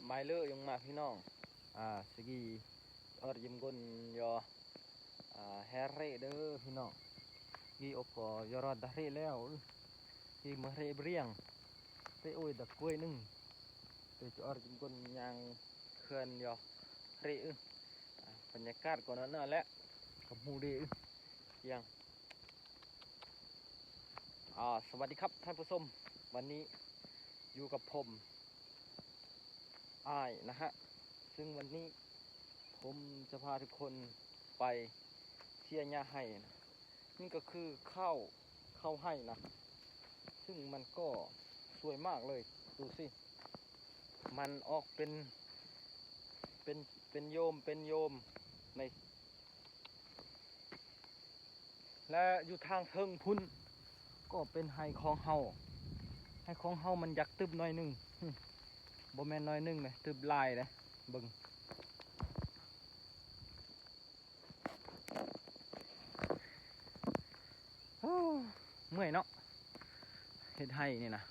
Mai lơ yung ma phi nong. A, sigi or jim gon yo. A, here de phi nong. Gi oko yo ro da re leo. Gi ma re briang. Te oi da koi nung. Te or jim gon yang khen yo. Re. A, ບັນຍາກາດກໍນັ້ນນະແຫຼະ. ກັບໝູ່ເດ. ຍັງ. ອາ ສະຫວັດດີຄັບທ່ານຜູ້ຊົມ, ວັນນີ້ຢູ່ກັບຜົມ ອ້າຍນະຮະ, ຊຶ່ງວັນນີ້ຜົມຈະພາທຸກຄົນໄປເສຍຫຍ້າໄຮ່ນະ. ນີ້ກໍຄືເຂົ້າ, ເຂົ້າໄຮ່ນະ, ຊຶ່ງມັນກໍສວຍມາກເລີຍ. ດູຊິ, ມັນອອກເປັນ, ເປັນ, ເປັນໂຍມ, ເປັນໂຍມໃນ ແລະຢູ່ທາງເທິງພຸ້ນກໍເປັນໄຮ່ຂອງເຮົາ. ໄຮ່ຂອງເຮົາມັນຢາກຕຶບໜ້ອຍໜຶ່ງ, ບໍ່ແມ່ນໜ້ອຍໜຶ່ງເດ້, ຕຶບຫຼາຍເດ້. ເບິ່ງ. ໂອ້ ເມື່ອຍເນາະ, ເຮັດໄຮ່ນີ້ນະ.